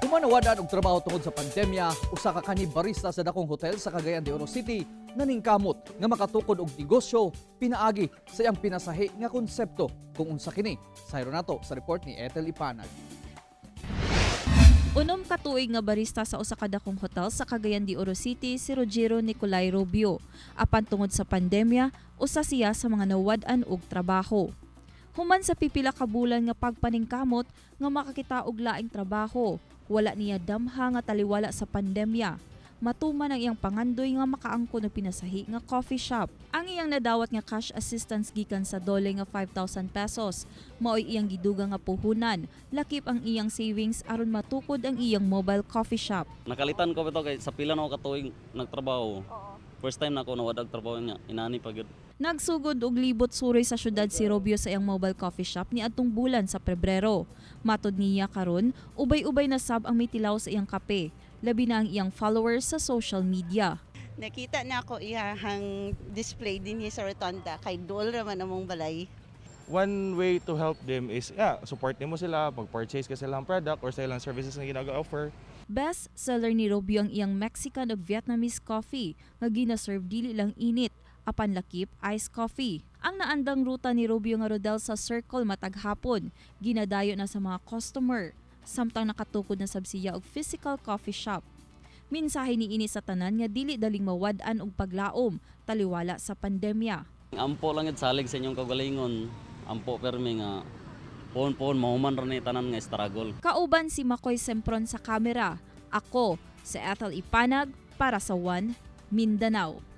Human nawad-an og trabaho tungod sa pandemya, usa ka kanhi barista sa dakong hotel sa Cagayan de Oro City naningkamot nga makatukod og negosyo pinaagi sa iyang pinasahi nga konsepto. Kung unsa kini, sayro nato sa report ni Ethel Ipanag. 6 ka tuig nga barista sa usa ka dakong hotel sa Cagayan de Oro City si Rogero Nicolay Rubio. Apan tungod sa pandemya, usa siya sa mga nawad-an og trabaho. Human sa pipila ka bulan nga pagpaningkamot nga makakita og laing trabaho, wala niya damha nga taliwala sa pandemya. Matuman ang iyang pangandoy nga makaangkon og pinasahi nga coffee shop. Ang iyang nadawat nga cash assistance gikan sa DOLE nga 5,000 pesos, maoy iyang gidugang nga puhunan, lakip ang iyang savings aron matukod ang iyang mobile coffee shop. Nakalitan ko bitaw kay sa pila na ako katuig nagtrabaho. First time na ako nawad og trabaho niya, inani pa gyud. Nagsugod og libot suroy sa syudad si Robio sa iyang mobile coffee shop ni adtong bulan sa Pebrero. Matod niya karon, ubay-ubay na sab ang mitilaw sa iyang kape, labi na ang iyang followers sa social media. Nakita na ako iyahang display din sa Rotonda kay duol raman among balay. One way to help them is, yeah, support nimo sila, mag-purchase ka silang product or sa ilang services na ginaga-offer. Best seller ni Robio ang iyang Mexican ug Vietnamese coffee nga gina-serve dili lang init apan lakip iced coffee. Ang naandang ruta ni Robio nga rodel sa Circle matag hapon, ginadayo na sa mga customer samtang nakatukod na sab siya og physical coffee shop. Mensahe niini sa tanan nga dili daling mawad-an og paglaom taliwala sa pandemya. Ampo lang gid, salig sa inyong kaugalingon. Ampo permi nga pohon-pohon mahuman ra ni tanan nga struggle. Kauban si Makoy Sempron sa kamera. Ako, si Ethel Ipanag para sa One Mindanao.